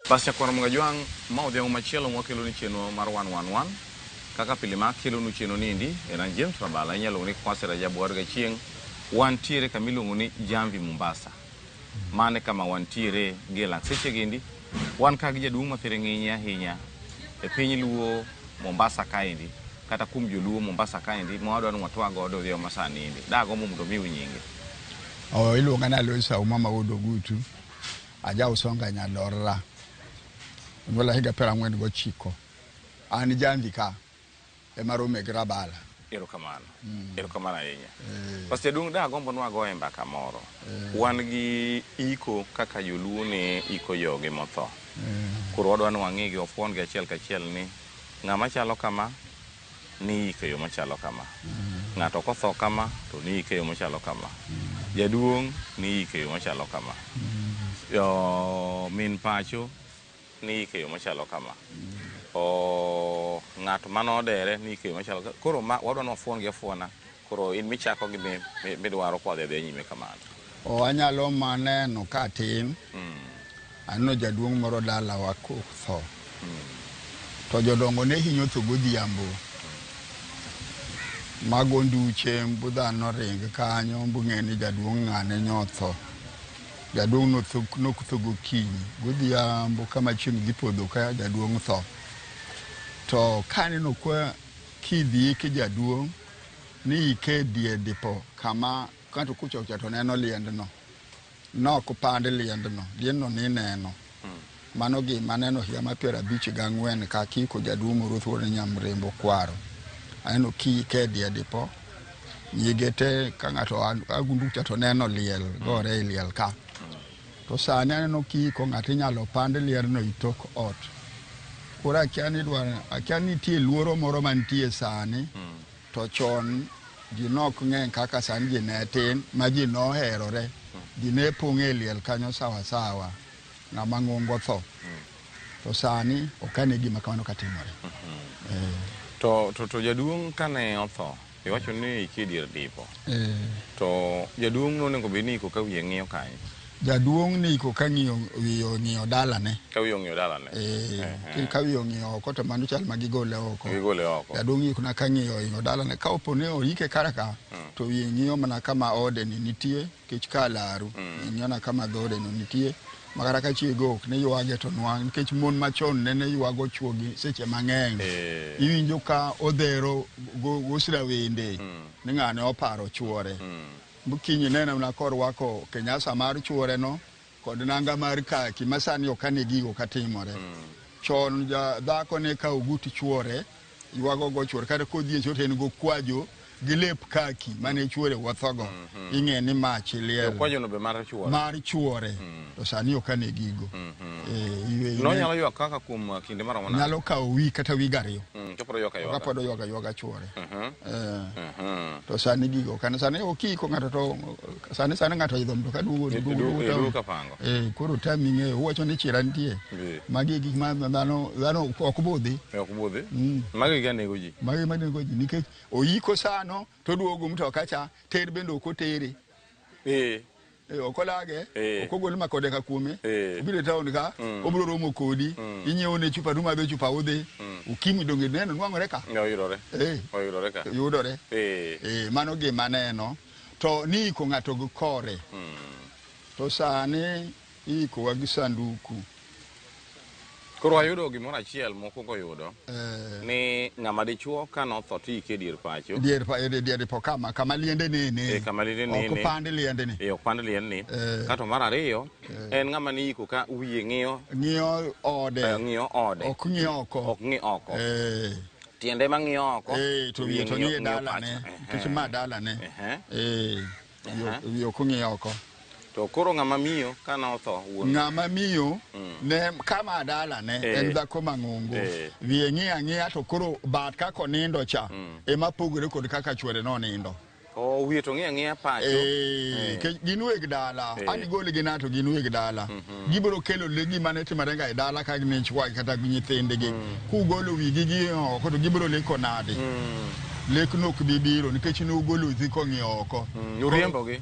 Bas nyakwar Mgajwang', ma odhiambo machielo mwakeloni chenro mar 111. Kaka pile ma akelonu chenro niendi, en an James Rabala, inyalo luongo ni Kwasi Rajabu Warga Chieng'. Wantiere kama iluongo ni Jamvi Mombasa. Mano e kama wantiere gi e lak seche gendi. Wan ka gi jaduong' ma thiring'inyi ahinya e piny Luo Mombasa kaendi, kata kuom joluo Mombasa kaendi, ma wadwa ni watwag godo odhiambo ma sani endi. Dagombo mondo omiu nyinge. Oh, iluonga ni Alois Auma ma wuod Ogutu. Aja Usonga Nyalorra. Onyuola higa 49. An Jamvi ka ema rome gi Rabala. Erokamano. Erokamano ahinya. Bas jaduong' dagombo ni wagoye mbaka moro. Wan gi iko kaka joluo ne iko jogi motho. Koro wadwa ni wang'i gi wafuon gi achiel kachiel ni ng'ama chalo kama ni iko e yo machalo kama. Ng'ato kotho kama to ni ike e yo machalo kama. Jaduong' ni iko e yo machalo kama. Min pacho ni iko e yo machalo kama. Ng'at manodere ni iko e yo machalo kama. Koro ma wadwa ni wafuon gi afuona. Koro in michako gi midwaro kwadhi adhiya nyime kamano. O anyalo maneno ka atin. Aneno jaduong' moro dalawa kotho. To jodongo ne hinyo tho godhiambo. Mago nduche mbu dhano ring kanyo mbu ng'e ni jaduong' ng'ane nyotho. Jaduong' notho nokotho gokinyi. Godhiambo kama chieng' dhi podho ka jaduong' tho. To kaneno kwa kidhi iki jaduong' ni ike e dier dipo kama ng'ato kochopo to neno liendno. Nok pand liendno, liendno nineno. Mano gima aneno higa mar 54 ka kiko jaduong' moro thuolo ni Nyamrembo Kwaro. Aneno kiike e dier dipo, nyige te ka ng'ato agundu cha to neno liel, gore e liel ka. To sani aneno kiiko ng'ato inyalo pand liendno i tok ot. Koro akia ni dwa, akia ni nitie luoro moro mantie sani. To chon ji nok ng'eny kaka sani ji ne tin ma ji noherore. Ji ne pong' e liel kanyo sawa sawa ng'ama ng'ongo tho. To sani ok ane gima kamano katimore. To jaduong' kane otho, iwacho ni ike e dier dipo. To jaduong' nonego bed ni iko ka wiye ng'iyo kanye? Jaduong' ni iko ka ng'iyo wiye ong'iyo dalane. Ka wiye ong'iyo dalane. Ka wiye ong'iyo oko to mano chal ma gigole oko. Gigole oko. Jaduong' iko na ka ng'iyo ong'iyo dalane. Ka opo ni oike kar ka, to wiye ng'iyo mana kama ode ni nitie, nikech ka laru, ng'iyo na kama dhoode no nitie. Ma kata ka chiege ok ne ywage to nwang', nikech mon machon nene ywago chuogi seche mang'eny. Iwinjo ka odhero gosrawende ni ng'ane oparo chuore. Kiny ineno mana korwako kinyasa mar chuore no kod nanga mar kaki ma sani ok ane gigo katimore. Chon ja dhako ne kawo ogut chuore ywago go chuore kata kodhi e cho to en gokwajo gi lep kaki mane chuore wuothogo. Ing'e ni ma chi liel. Okwajo no be mar chuore. Mar chuore. To sani ok ane gigo. Nonyalo ywak kaka kuom kinde maromo nade? Nyalo kawo wik kata wig ariyo. To pod oywak aywaga. Kapod oywak aywaga chuore. To sani gigo kana sani okiko ng'ato to sani sani ng'ato oidho mtoka duogo to duogo duogo kapango. Koro tami ng'eyo uwacho ni chira nitie. Magi e gik ma dhano dhano ok budhi. Ok budhi. Magi gik nego ji. Magi ma nego ji nikech oyiko sano to duogo mtoka cha ter bende ok otere. Ok olage, ok ogol makode ka kuome, obiro e town ka, obiro romo kodi, inyiewo ne chupa tumadho chupa udhi, ukimwi donge neno nwang'ore ka? Oyudore. Oyudore ka. Yudore. Mano gima aneno. To ni iko ng'ato gi kore. To sani iikowa gi sanduku. Koro wayudo gimoro achiel mokwongo yudo ni ng'ama dichuo ka notho to ike e dier pacho. Dier pa e dier po kama kama liende nene. Kama liende nene. Ok pand liende ni. Ok pand liende ni. Kato mar ariyo en ng'ama ni iko ka wiye ng'iyo ng'iyo ode. Ng'iyo ode. Ok ng'i oko. Ok ng'i oko. Tiende ma ng'iyo oko. To wiye to nie dalane. Nikech ma dalane. Wiye ok ng'i oko. To koro ng'ama miyo ka notho wuon. Ng'ama miyo ne kama dalane en dhako mang'ongo. Wiye ng'iyo ang'iya to koro bat kaka onindo cha ema pogore kod kaka chuore nonindo. Wiye to ng'iyo ang'iya pacho. Gin weg dala. An igol gi nato gin weg dala. Gibiro kelo le gima ne timore ga e dala ka gin chwagi kata gi nyithindgi. Kugolo wigi gi oko to gibiro leko nade? Lek no ok bi biro nikech ne ugolo dhi kong'iyo oko. Uriembogi?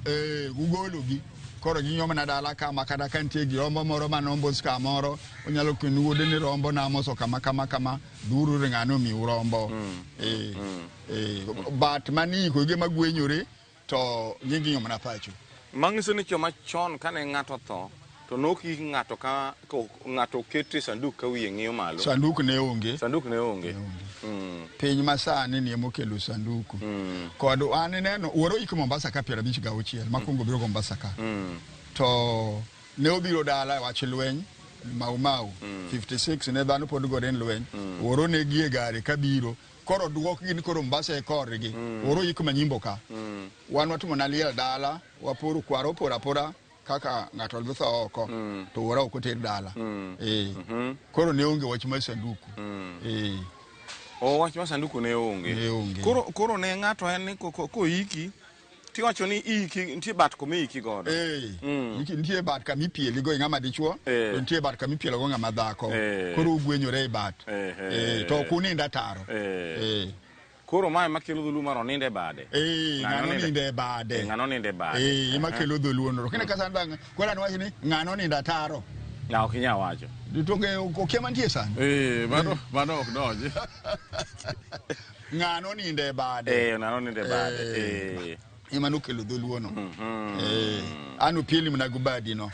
Ugologi. Koro ging'iyo mana dala kama kata ka nitie gi rombo moro manombos kamoro, onyalo koni wuode ni rombo namoso kama kama kama, dhuru ir ng'ano omiu rombo. But mani iko gi magwenyore to ging'iyo mana pacho. Manyiso ni choma chon kane ng'ato tho to nok ik ng'ato ka ng'ato oket e sanduk ka wiye ng'iyo malo. Sanduk ne onge. Sanduk ne onge. Piny masani ni emokelo sanduku. Kod an neno wuoro ik Mombasa ka 56 makwongo biro Mombasa ka. To ne obiro dala e wach lweny Mau Mau 56 ne dhano pod gore en lweny. Wuoro ne gie gari kabiro. Koro duok gi ni koro Mombasa e korgi. Wuoro ik Manyimbo ka. Wan watimo na liel dala, waporo kwaro oporo apora kaka ng'ato dhi tho oko to wuora ok oter dala. Koro ne onge wach mar sanduku. O wach mar sanduku ne onge. Ne onge. Koro ne ng'ato en ni koiki tiwacho ni iki nitie bat kuma iiki godo. Nitie bat kama ipieli go ng'ama dichuo, to nitie bat kama ipielo go ng'ama dhako. Koro ugwenyore e bat. To ok unind ataro. Koro mae makelo dholuo mar onindo e bade. Ng'ano onindo e bade. Ng'ano onindo e bade. Ema kelo dholuo no. Kine kasa ndang' koro an wach ni ng'ano onindo ataro. Na ok inyal wacho. To okia mantie sani. Mano ok donji. Ng'ano onindo e bade. Ng'ano onindo e bade. Ema nokelo dholuo no. An opieli mana go badi no.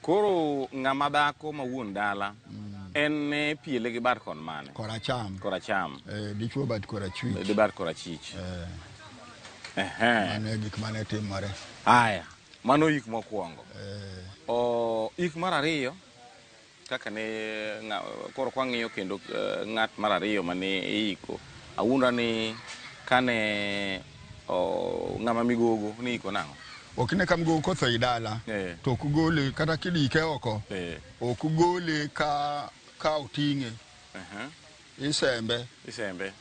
Koro ng'ama dhako ma wuon dala en ne piele gi bat kon mane? Koracham. Koracham. Dichuo bat korachwich. Di bat korachich. Mano e gik mane timore. Aya, mano ik mokwongo. Ik mar ariyo kaka ne koro kwang'iyo kendo ng'at mar ariyo mane iiko, awuondra ni kane ng'ama migogo ni iko nang'o? Ok ne ka migogo kotho i dala, to ok gole kata kidike oko, ok gole ka oting'e. Isembe. Isembe.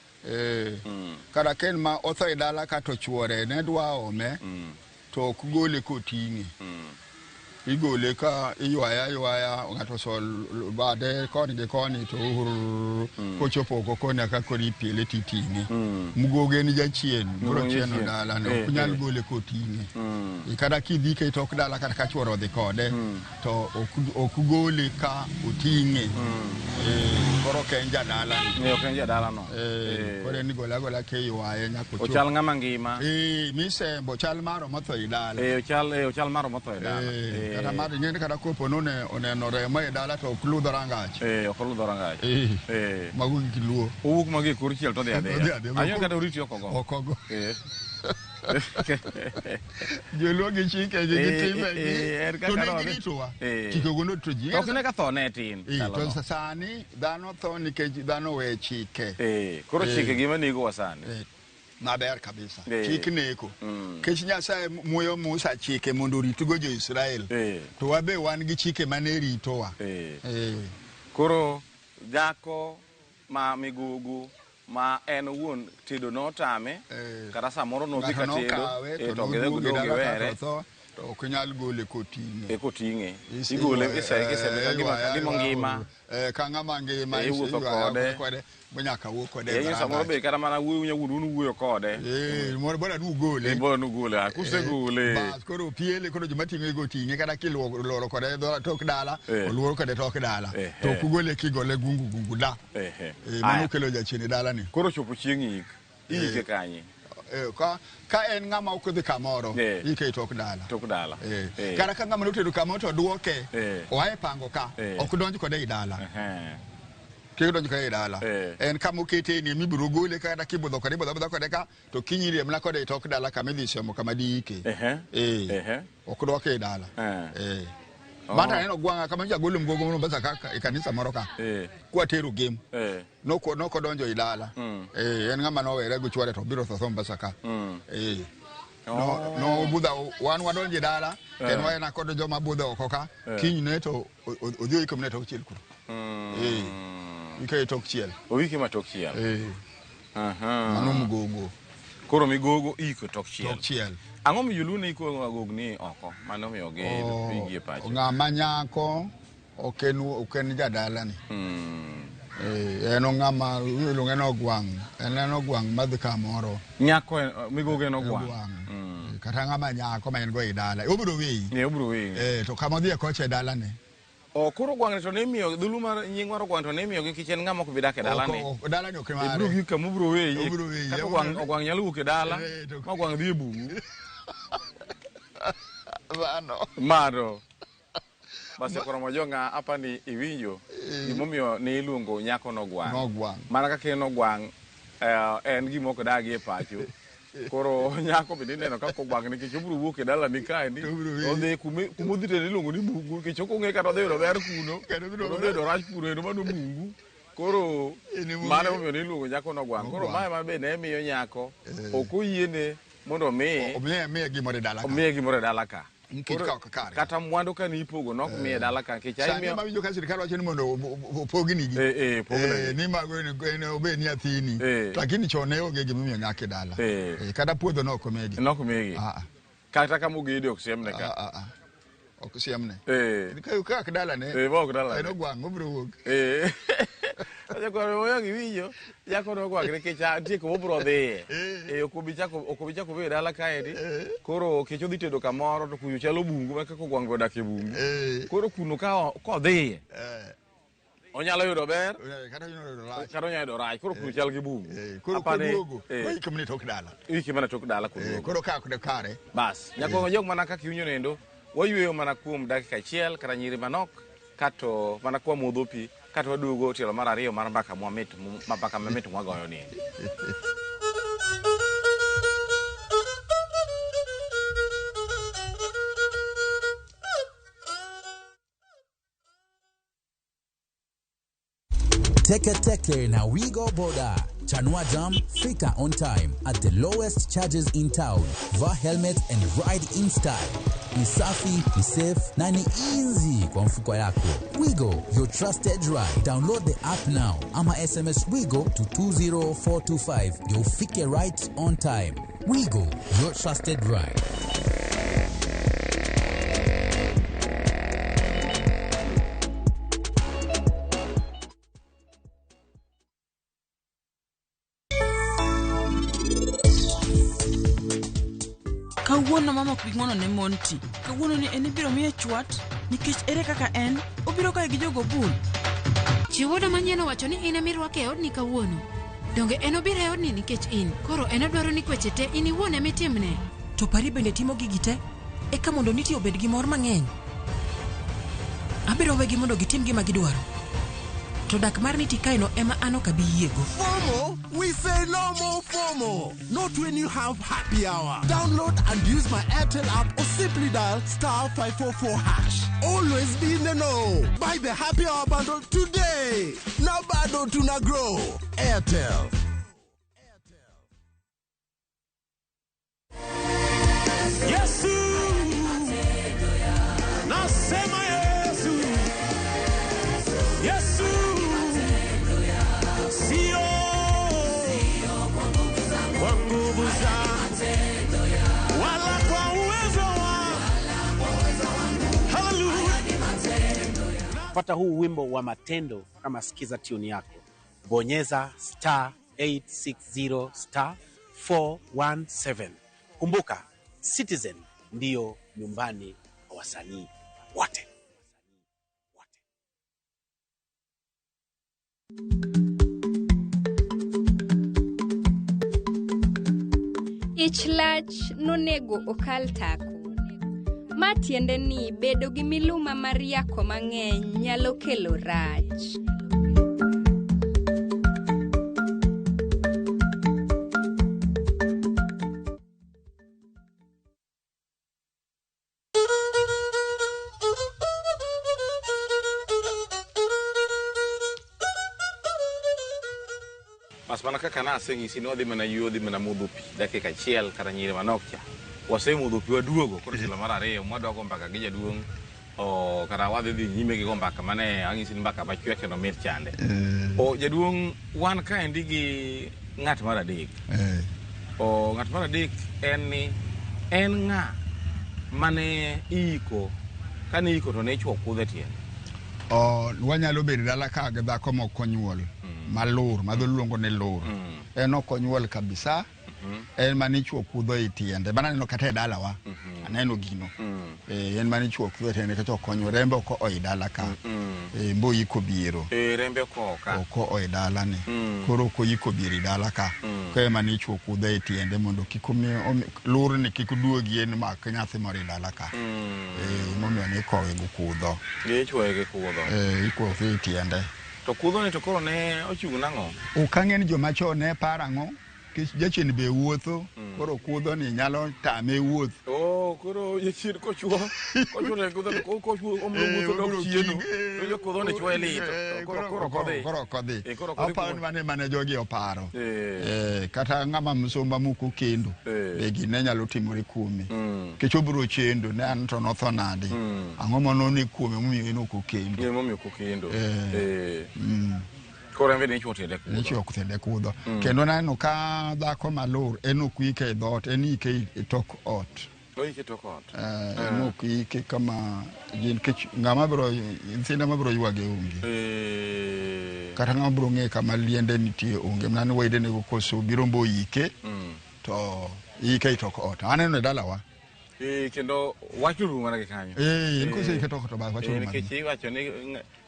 Kata ka en ma otho e dala ka to chuore ne dwa ome, to ok gole koting'e. Igole ka iywaye aywaya, ng'ato osol bade koni gi koni to kochopo oko koni aka koro ipiele titing'e. Mugogo en jachien, biro chieno dala no, ok nyal gole koting'e. Kata kidhi e tok dala kata ka chuore odhi kode, to ok gole ka oting'e. Koro ok en jadala no. Ok en jadala no. Koro en igole agola kiywaye nyaka ochop. Ochal ng'ama ngima. Misembo chal maro motho e dala. Ochal maro motho e dala. Kata mar ing'e ni kata kopo oneno remo e dala to ok ludh rangach. Ok oludh rangach. Mago gik luo. Owuok magi e kor chiel to odhi adhiya. Anyo kata oriti ok ogo. Ok ogo. Joluo gi chike gi timbe gi. To ne giritowa. Chikego norito ji. Ok ne ka tho ne tin. To sani dhano tho nikech dhano owe chike. Koro chike gima negowa sani. Maber kabisa. Chik neko. Kech Nyasaye muyo Musa chike mondo oritgo jo-Israel. To wabe wan gi chike mane ritowa. Koro dhako ma migogo ma en owuon tedo notame, kata samoro nodhi ka tedo, to giwere. To ok nyal gole koting'e. Koting'e. Igole isembe ka gima ngima. Ka ng'ama ngima iwuotho kode. Nyaka wuo kode. Samoro be kata mana wuoyo wuon wuoyo kode. Moro bora nugole. Bora nugole. Kusegole. Bas koro piele koro joma ting'e go ting'e kata kiloro kode tok dala, oluoro kode tok dala. To ok ugole kigole gungu gungu da. Mano kelo jachien e dala ni. Koro chopo chieng' ik. Iike kanye? Ka en ng'ama ok odhi kamoro, ike e tok dala. Tok dala. Kata ka ng'ama notedo kamoro to duoke, oa e pango ka, ok donj kode e dala. Kik donj kode e dala. En kama okete ni mibiro gole kata kibudho kode, ibudho abudha kode ka, to kiny iriemna kode e tok dala kama idhi somo kama diike. Ok duoke e dala. Bata neno gwang'a kama jagolo mgogo moro Mombasa ka e kanisa moro ka. Kwatero gem. Noko donjo e dala. En ng'ama nowere gi chwore to biro tho Mombasa ka. No budha wan wadonjo e dala, en wayena kod joma budho oko ka. Kinyne to odhi oiko mne tok chiel kuro. Ike tok chiel. Oike ma tok chiel. Mano mgogo. Koro migogo iko tok chiel. Tok chiel. Ang'o miyo joluo ne iko agogni oko? Mano miyo gi e pacho. Ng'ama nyako ok en jadalani. En ng'ama iluonge ni ogwang'. En ogwang' madhi kamoro. Nyako migogo en ogwang'. Kata ng'ama nyako ma en go e dala. Obiro weyi. Ne obiro weyi. To kama odhiye kocha e dalane. O koro ogwang' to ne imiyo dhulu mar nying mar ogwang' to ne imiyo gi nikech en ng'ama ok bi dak e dalane. Dalani ok mare. Ibiro gik kama obiro weyi. Obiro weyi. Kata ogwang' nyalo wuok e dala ma ogwang' dhi e bungu. Mano. Mano. Basi koro mojonga apa ni iwinjo gimomiyo ne iluongo nyako nogwang'. Nogwang'. Mana kaka en ogwang' en gima ok dagi e pacho. Koro nyako bende ineno kaka ogwang' nikech obiro wuok e dalani kaendi. Odhi kuma odhi tende iluongo ni bungu nikech ok ong'e kata odhi yudo ber kuno. Odhi yudo rach kuno endo mano bungu. Koro mano emomiyo ne iluongo nyako nogwang'. Koro mae ma be ne miyo nyako ok oyiene mondo omiye omiye gimoro e dala ka. Omiye gimoro e dala ka. Nikech ka ok kare. Kata mwandu ka nipogo nok miye dala ka nikech sani ma winjo ka sirikal wacho ni mondo opognigi. Ni mago en obed nyathini. Lakini chon ne onge gima imiyo nyako e dala. Kata puodho ne ok omigi. Ne ok omigi. Kata kama ogede ok siemne ka. Ok siemne. Ka ok dalane. Ma ok dalane. En ogwang' obiro wuok. Jakoro oyo giwinjo nyako nogwang' nikech nitie kuma obiro dhiye. Ok obi chako obedo e dala kaendi. Koro kech odhi tedo kamoro to kucho chalo bungu ma kaka ogwang' odak e bungu. Koro kuno kodhiye onyalo yudo ber kata onyalo yudo rach. Koro kuno chal gi bungu. Koro koduogo oike mana tok dala. Oike mana tok dala koduogo. Koro ka ok kare. Bas nyako jok mana kaka iwinjo nendo wayueyo mana kuom dakika achiel kata nyiri manok kato mana kwa modho pi kato waduogo tielo mar ariyo mar mbaka mamit mbaka mamit mwagoyo ni. Teke Teke na Wigo Boda. Chanua Jam, fika on time at the lowest charges in town. Vaa helmet and ride in style. Ni safi, ni safe na ni easy kwa mfuko yako. Wigo, your trusted ride. Download the app now. Ama SMS Wigo to 20425. Ndio ufike right on time. Wigo, your trusted ride. Kawuono mama ok bi ng'wono ne Monty. Kawuono ni en ibiro miye chwat nikech ere kaka en obiro kae gi jogo bul. Chi wuoda manyien owacho ni in ema irwake e odni kawuono. Donge en obiro e odni nikech in. Koro en odwaro ni kweche te in iwuon ema itimne. To pari bende timo gigi te eka mondo Niti obed gi mor mang'eny. Abiro wegi mondo gitim gima gidwaro. To dak mar Niti kaeno ema an ok abi yiego. FOMO? We say no more FOMO. Not when you have happy hour. Download and use my Airtel app or simply dial *544#. Always be in the know. Buy the happy hour bundle today. Now bado tuna grow. Airtel. Yesu. Nasema Yesu. Yesu. Sio kwa nguvu zangu wala kwa uwezo wangu. Hallelujah. Pata huu wimbo wa Matendo kama sikiza tune yako. Bonyeza *860 *417. Kumbuka, Citizen ndiyo nyumbani kwa wasanii wote. Ich lach nonego okal tako. Ma tiende ni bedo gi miluma mar yako mang'eny nyalo kelo rach. Bas mana kaka naseng'isi ni wadhi mana yueyo, wadhi mana modho pi dakika achiel kata nyiri manok cha. Wasemodho pi waduogo koro tielo mar ariyo mwadogo mbaka gi jaduong' kata wadhi dhi nyime gi go mbaka mane ang'isi ni mbaka machwe kendo mit chande. Jaduong' wan kaendi gi ng'at mar adek. Ng'at mar adek en ni en ng'a mane iiko kane iiko to ne ichuo kudho e tiende. Wanyalo bedo dala ka gi dhako mok onyuol. Malur, ma dholuongo ni lur. En ok onyuol kabisa. En mane ichuo kudho e tiende. Bana aneno kata e dalawa. Aneno gino. En mane ichuo kudho e tiende nikech okonyo rembe ok oi dala ka. Mbo yiko biero. Rembe ok oo ka. Ok oi dala ni. Koro ok oyiko biero e dala ka. Koro ema ne ichuo kudho e tiende mondo kik omi lurni kik duogi en mak nyathi moro e dala ka. Emomiyo ne ikowe gi kudho. Ichuoye gi kudho. Ikuo e tiende. To kudho ni to koro ne ochung' nang'o? Ok ang'e ni joma chon ne paro ang'o. Nikech jachien be wuotho, koro kudho ni nyalo tame wuoth. Oh, koro jachien kochuo kochuo ne kudho ni kochuo omlo wuotho dok chieno. To jo kudho ni chuoye lit. Koro koro ok odhi. Koro ok odhi. Koro ok odhi Aparo ni mane mane jogi oparo. Kata ng'ama msumba moko kendo, be gine nyalo timore kuome. Nikech obiro chendo, ne an to notho nade. Ang'o manone kuome momiyo en ok okendo. Emomiyo ok okendo. Koro en bende ichuo tiende kudho. Ichuo tiende kudho. Kendo naneno ka dhako malur en ok ike e dhoot, en ike e tok ot. Oike e tok ot. En ok ike kama ji nikech ng'ama biro nyithindo mabiro ywage onge. Kata ng'ama biro ng'e kama liende nitie onge. Mana ni wedene go koso biro mbo ike to ike e tok ot. Aneno e dalawa. Kendo wach orumo mana gi kanyo. En koseike tok ot to bas wach orumo. Nikech iwacho ni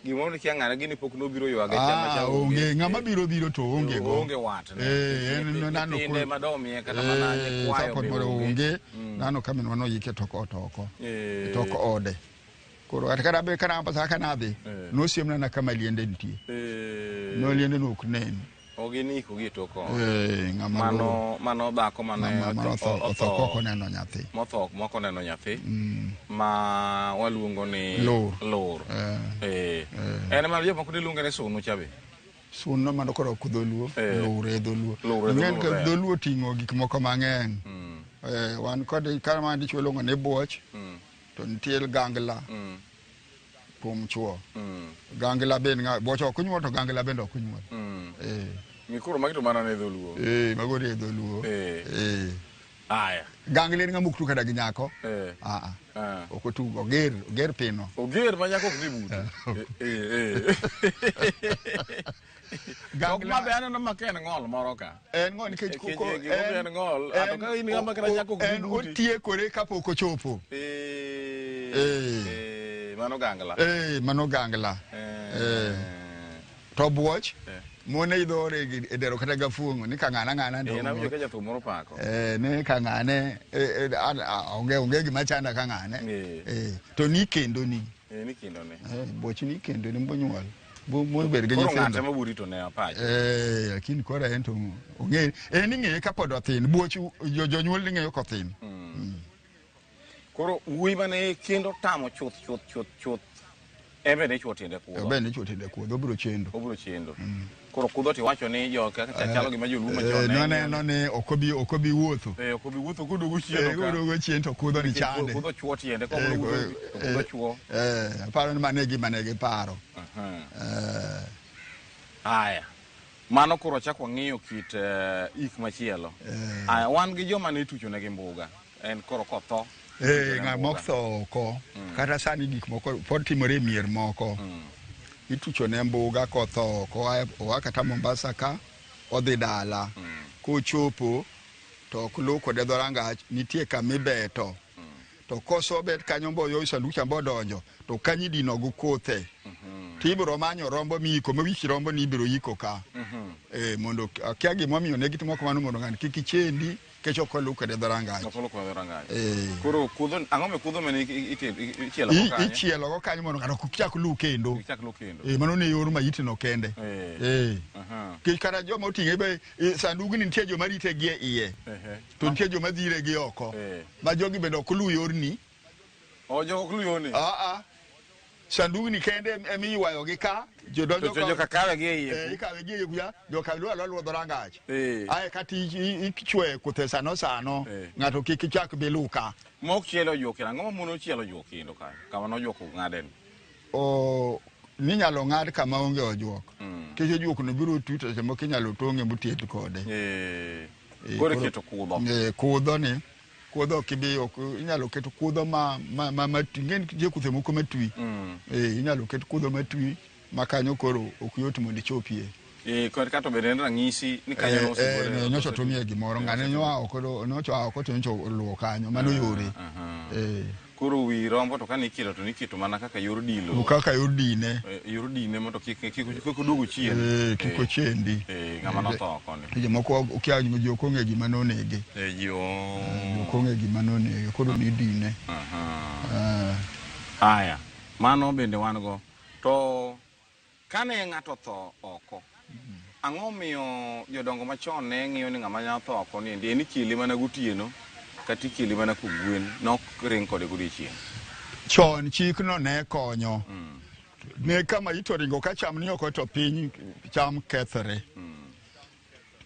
gimoro ni kia ng'ane gini pok nobiro ywage chama cha onge. Ng'ama biro biro to onge go. Onge wat. En nano nyithinde madomie kata mana nyikwayo be onge. Nano ka minwa noyike tok ot oko. Tok ode. Koro kata kana be kana pasa kana adhi. Nosiemna na kama liende nitie. No liende no ok nen. Oginiko gi tok ot. Ng'ama mano dhako mane otho kok oneno nyathi. Motho mok oneno nyathi. Ma waluongo ni lur. En ma jomoko ne luonge ni sunu cha be. Sunu mano koro ok dholuo, lur e dholuo. Ing'e ka dholuo ting'o gik moko mang'eny. Wan kod kama dichuo iluongo ni buoch. To nitie gangla. Kuom chuo. Gangla ben ng'a buoch ok onyuol to gangla bende ok onyuol. Mikoro magi to mana ne dholuo. Mago ne dholuo. Aya. Gangla en ng'ama ok tug kata gi nyako. Ok otug, oger pino. Oger ma nyako ok dhi buti. Gangla be aneno ma ka en ng'ol moro ka. En ng'ol nikech koko en ng'ol. Ato ka in ng'ama kata nyako ok dhi buti. Otiekore kapok ochopo. Mano gangla. Mano gangla. To buoch mone idhore e dero kata gafuong'o ni ka ng'ana ng'ana to. En awinjo ka jathum moro pako. Ne ka ng'ane onge gima chanda ka ng'ane. To ni kendo ni. Ni kendo ni. Buoch ni kendo ni mbonyuol. Bed gi nyithindo. Koro ng'ate maburi to ne apache. Lakini koro en to ong'e en ing'eye kapod othin. Buoch jonyuol ni ng'eyo kothin. Koro wuoyi mane kendo tamo chuth chuth chuth chuth. En bende ichuo tiende kudho. Bende ichuo tiende kudho, obiro chendo. Obiro chendo. Koro kudho tiwacho ni jo kaka chalo gima joluo machon ne. Noneno ni ok obi wuotho. Ok obi wuotho koduogo chien ka. Koduogo chien to kudho ni chande. Kudho chuo tiende kobiro wuotho to kudho chuo. Aparo ni mano e gima ne giparo. Aya. Mano koro chak wang'iyo kit ik machielo. Aya, wan gi joma ne itucho negi mbuga. En koro kotho. Ng'ama otho oko. Kata sani gik moko pod timore e mier moko. Itucho ne mbuga kotho oko, oa kata Mombasa ka odhi dala. Kochopo to ok luw kode dho rangach, nitie kama ibeto. To koso bet kanyo mboyo sanduk cha mbodonjo, to kanyo idino gi kothe. To ibiro manyo rombo miyiko, ma wich rombo ni ibiro yiko ka. Mondo akia gimomiyo ne gitimo kamano mondo ng'ani kik ichendi nikech ok oluw kode dho rangach. Ok oluw kode dho rangach. Koro kudho, ang'o mi kudho mane ichielo go kanyo? Ichielo go kanyo mondo ng'ato kik chak luw kendo. Kik chak luw kendo. Mano ne yor maiti no kende. Nikech kata joma oting'e be sandugni nitie joma rite gi e iye. To nitie joma dhire gi oko. Ma jogi bende ok luw yorni. O jogo ok luw yorni. Sandugni kende ema iywayo gi ka. Jodonjo To joka kawe gi e iye. Ikawe gi e iye kucha, joka luwo aluwa dho rangach. Ae kata ichwe kuthe sano sano, ng'ato kik chak bi luw ka. Mok chielo ojuok, ang'o ma mono chielo ojuok kendo kanyo? Kama nojuok ng'ade ni. Ninyalo ng'ad kama onge ojuok. Nikech ojuok no biro twi to seche moko inyalo tong'e moted kode. Koro iketo kudho. Kudho ni, kudho ok ibi, ok inyalo ket kudho ma twi. Ing'e ni nitie kuthe moko matwi. Inyalo ket kudho matwi ma kanyo koro ok yot mondo ichopie. Kod kata bende en ranyisi ni kanyo nosegore. Nyocha otumie gimoro ng'ane nyoa oko nyocha oko to nyocha oluwo kanyo mano yore. Koro wi rombo to kane ikelo to niketo mana kaka yor dilo. Kaka yor dine. Yor dine mondo kik oduog chien. Kik ochendi. Ng'ama notho koni. Jomoko okia ji ok ong'e gima nonege. Ji ok ong'e gima nonege koro ni dine. Haya, mano bende wan go. To kane ng'ato tho oko, ang'o miyo jodongo machon ne ng'iyo ni ng'ama nyalo tho oko ni en ikele mana gotieno kata ikele mana kogwen nok ring kode godiechieng'? Chon chikno ne konyo. Ne kama ito ringo ka cham ni oko to piny cham kethore.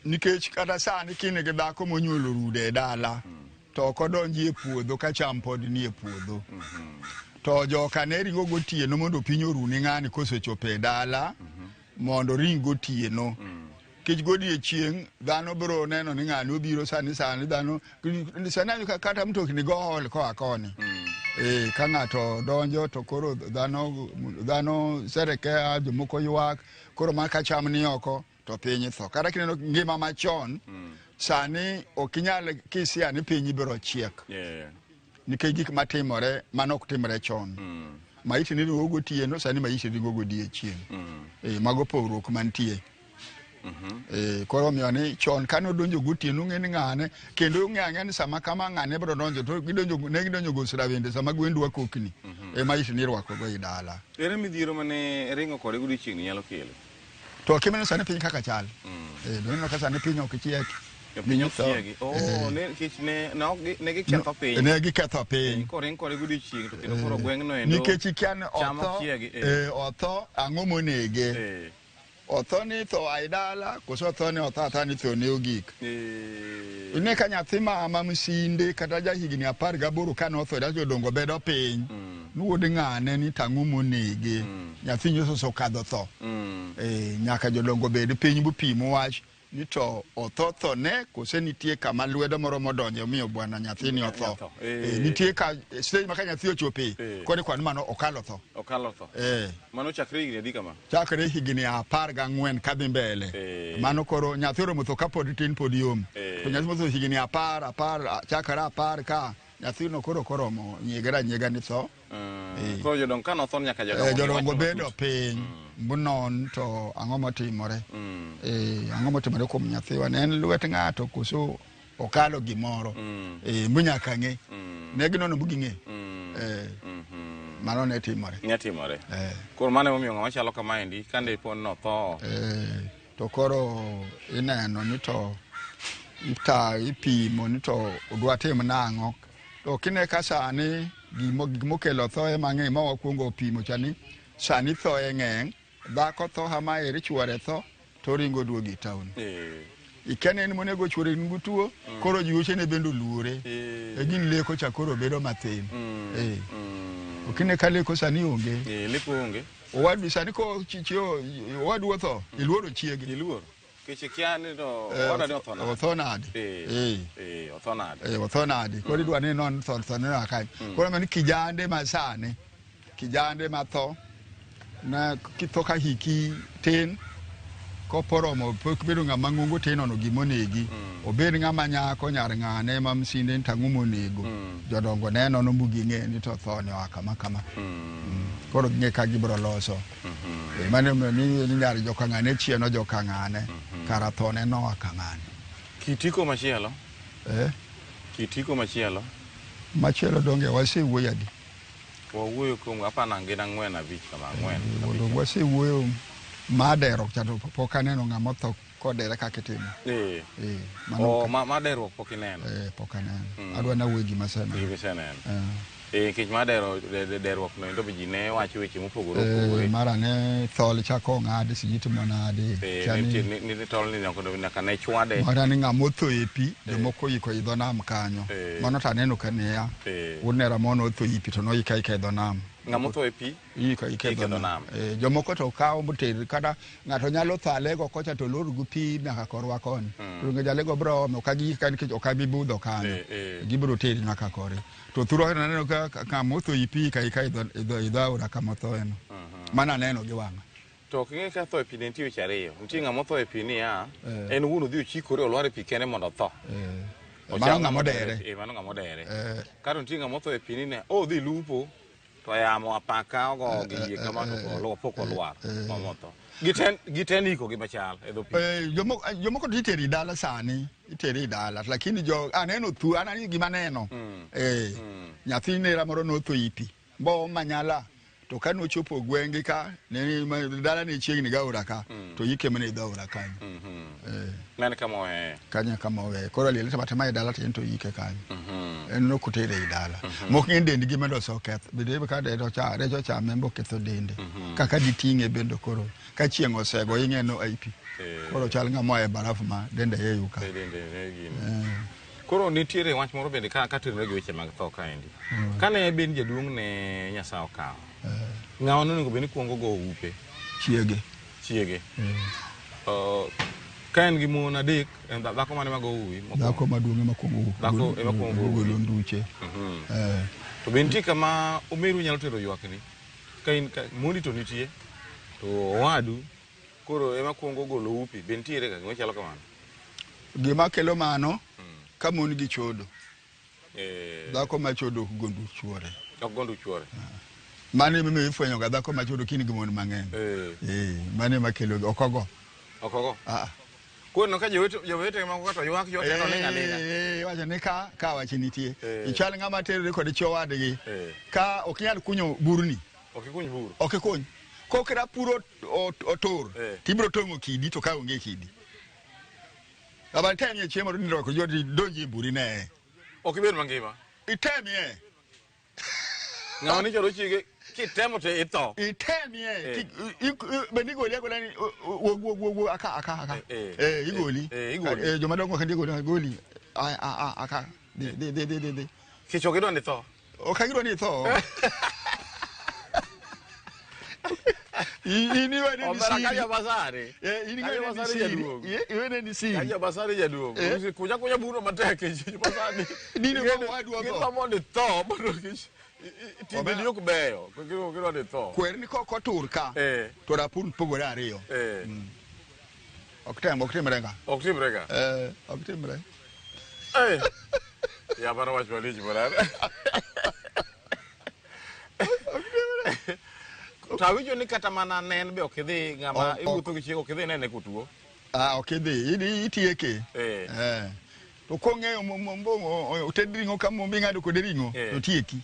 Nikech kata sani kine gi dhako monyuolo rude e dala to ok odonji e puodho ka cham pod ni e puodho. To joka ne ringo gotieno mondo piny oruni ng'ani kosechopo e dala mondo ring gotieno. Kech godiechieng' dhano biro neno ni ng'ani obiro sani sani dhano sani kata mtokni go hol koa koni. Ka ng'ato donjo to koro dhano serekea jomoko ywak koro ma ka cham ni oko to piny tho. Kata kineno ngima machon sani ok inyal kisia ni piny biro chiek. Nikech gik matimore mano ok timre chon. Maiti ni ringo gotieno sani maiti ringo godiechieng'. Mago pogruok mantie. Koro omiyo ni chon kane odonjo gotieno ng'e ni ng'ane kendo ng'e ang'e ni sama kama ng'ane biro donjo to ne gidonjo gosra bende sama gwen dwa kokni ema maiti ni irwako go i dala. Ere midhiero mane ringo kode godiechieng' ni nyalo kelo? To kineno sani piny kaka chal. Doneno ka sani piny ok chiek. Piny ok chiegi. Ne giketho piny. Ne giketho piny. Koring kode godiechieng' to kendo koro gweng'no endo. Nikech ikia ni otho, otho ang'o monege. Otho ni tho ai dala koso otho ni otho atha ni tho ne ogik. Ine ka nyathi ma msinde kata ja higni 18 kane otho da jodongo bedo piny. Nuwuod ng'ane ni tang'o monege. Nyathi nyoso okadho tho. Nyaka jodongo bed piny bupimo wach ni to otho tho ne kose nitie kama lwedo moro modonje omiyo bwana nyathini otho. Nitie ka stage ma ka nyathi ochope koro kwan mano okalo tho. Okalo tho. Mano chakre higni adi kama? Chakre higni 14 kadhi mbele. Mano koro nyathi oromo tho kapod tin pod yom. To nyathi motho higni 10 10 chakre 10 ka nyathino koro koromo nyegera nyega ni tho. Koro jodongo ka notho nyaka jodongo. Jodongo bedo piny bunon to ang'o motimore. Ang'o motimore kuom nyathiwa ne en lwet ng'ato koso okalo gimoro. Munyaka ng'e. Ne ginono bu ging'e. Mano ne timore. Ne timore. Koro mano emomiyo ng'ama chalo kamaendi kande po notho. To koro ineno ni to ipimo ni to odwa tim nang'o. To kine ka sani gimokelo thoe mang'eny ma wakwongo pimo chani sani thoe ng'eny dhako tho hama eri chuore tho to ringo duogo e town. Ikene en monego chuore nigi tuo koro jiuchene bende oluore. E gin leko cha koro bedo mathin. Okine ka leko sani onge. Leko onge. Owadu sani ko chiyo owadu otho iluoro chiege. Iluoro. Keche kia ni to oda ni otho nade. Otho nade. Otho nade. Otho nade. Koro idwa ni non tho tho ne akany. Koro mani kijande ma sani. Kijande ma tho na kitho ka hiki tin koporomo pok bedo ng'ama ng'ongo tin ono gimonegi. Obed ng'ama nyako nyar ng'ane ma msinde tang'o monego. Jodongo neno no bugi ng'e ni to tho ne oa kama kama. Koro ging'e ka gibiro loso. Mano ni nyar joka ng'ane chieno joka ng'ane. Kara tho ne noa ka ng'ane. Kitiko machielo. Kitiko machielo. Machielo donge wasewuoyo adi? Wawuoyo kuom apana gin 4 5 kama 4. Donge wasewuoyo ma deruok cha to pok aneno ng'ama otho kodere kaka itimo. Ma deruok pok ineno. Pok aneno. Adwa nawuoyo gima aseneno. Gima iseneno. Nikech ma deruok no endo be ji ne wacho weche mopogore opogore. Mara ne thol chako ong'adi sijui timo nade. Ni tol ni nyaka ne chwade. Mara ni ng'ama otho e pi jomoko oyiko e dho nam kanyo. Mano to aneno ka niya. Wuod nera moro otho e pi to noyike ayika e dho nam. Ng'ama otho e pi? Iyiko ayika e dho nam. Jomoko to kawo moter kata ng'ato nyalo tho alego kocha to lor gi pi nyaka korwa koni. To jalego biro omo ka giyike ka nikech ok abi budho kanyo. Gibiro teri nyaka kore. To thuro aneno ka kama otho e pi iyiko ayika e dho aora kama othoeno. Mano aneno gi wang'a. To ok ing'e ka tho e pi ne nitie weche ariyo. Nitie ng'ama otho e pi niya, en owuon odhi ochikore olwar e pi kende mondo otho. Mano ng'ama odere. Eh, mano ng'ama odere. Kato nitie ng'ama otho e pi ni ne odhi lupo to yamo apaka ogo gi yie kama to pok olwar motho. Giten iko gi machal e dho pi. Jomoko to itero i dala sani, itero i dala, lakini jo aneno thu, an aneno gima aneno. Nyathi nera moro notho i pi, bo manyala. To ka nochopo gweng'gi ka, ne dala ne chiegni gi aora ka, to ike mana e dho aora kanyo. Mano kama oweye. Kanyo kama oweye. Koro liel itimo atima e dala to en to ike kanyo. En ok otere ei dala. Mok ng'eny dendgi bende oseketh. Bende ka rech ochame boketho dende. Kaka diting'e bende koro ka chieng' osego ing'e no ai pi. Koro chal ng'ama oa e barafu ma dende yeyo ka. Koro nitiere wach moro bende ka katenore gi weche mag tho kaendi. Kane ben jaduong' ne Nyasaye okawo. Ng'awa nonego bed ni kuongo go upe? Chiege. Chiege. Ka en gi mon adek, en dhako mane mago uwi? Dhako maduong' ema kuongo Dhako ema kuongo golo nduche. To be nitie kama omeru nyalo tero ywakni? Ka in ka mondi to nitie, to owadu koro ema kuongo golo upi, be nitiere ga gima chalo kamano? Gima kelo mano, ka mon gi chodo. Dhako ma chodo ok go nduch chuore. Ok go nduch chuore. Mano emomiyo ifwenyo ga dhako ma chodo kin gi mon mang'eny. Mano ema kelo ok ogo. Ok ogo. Koro ka jowete moko kata ywak ywak to ling' aling'a. Iwacho ni ka wach nitie. Ichal ng'ama terore kod chwo wadgi. Ka ok inyal kunyo burni. Ok ikuny bur. Ok ikuny. Kok rapur otur, tibiro tong'o kidi to ka onge kidi. Aba itemie chiemo to nindruok jodi donji e buri ne. Ok ibed mangima. Itemie. Ng'ama ni choro chiege kitemo to itho. Itemie. Bende igoli agola ni wuog wuog wuog aka aka aka. Igoli. Igoli. Joma dongo kendo igoli goli. A aka. Di di di di di. Kech ok idwa ni tho. Ok gidwa ni tho. In iwene ni Omera siri. ka jabasari. In Ka iwene ni jabasari siri. jaduong'. Iwene ni siri. Ka jabasari jaduong'. Kunya kunya buro matek e jabasari. Dine ma wadwa tho. Gidwa mondo itho mondo kich timbeni ok beyo. Gidwa ni itho. Kwer ni kok otur ka. To rapur pogore ariyo. Ok tem, ok timre ga. Ok timre ga. Ok timre. Ya mano wach malich bwana. To awinjo ni kata mana nen be ok idhi ng'ama iwuotho gi chiege ok idhi nene kotuo. Ok idhi, itieke. To kong'eyo oted ring'o ka mombi ng'ado kode ring'o, to tieki.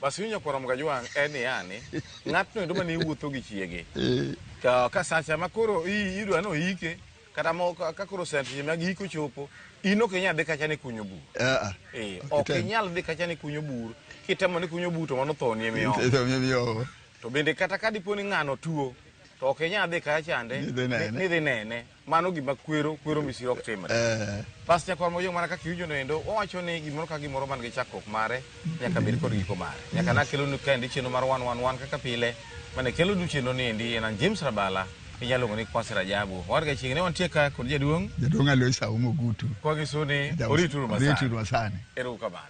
Bas winjo kwaro Mgajwang' en ni yani, ng'atno endo mane iwuotho gi chiege. Ka sacha ma koro idwa ni oike, kata ka koro seche mag iko chopo, in ok inyal dhi kacha ni kunyo bur. Ok inyal dhi kacha ni kunyo bur, kitemo ni kunyo bur to mano thoni emiyowo. To bende kata ka dipo ni ng'ano tuo, to ok inyal dhi kacha chande ni dhi nene. Mano gima kwero misiro ok timre. Bas nyakwar Mojong mana kaka iwinjo noendo, wawacho ni gimoro ka gimoro man gi chakruok mare, nyaka bed kod giko mare. Nyaka nakelonu kaendi chenro mar 111 kaka pile, mane kelonu chenro ni endi en an James Rabala, inyalo luongo ni Kwasi Rajabu. Warga chiegni ne wantie ka kod jaduong'. Jaduong' Alois Aumo Ogutu. Kwa gisuni, orituru masani. Orituru masani. Erokamano.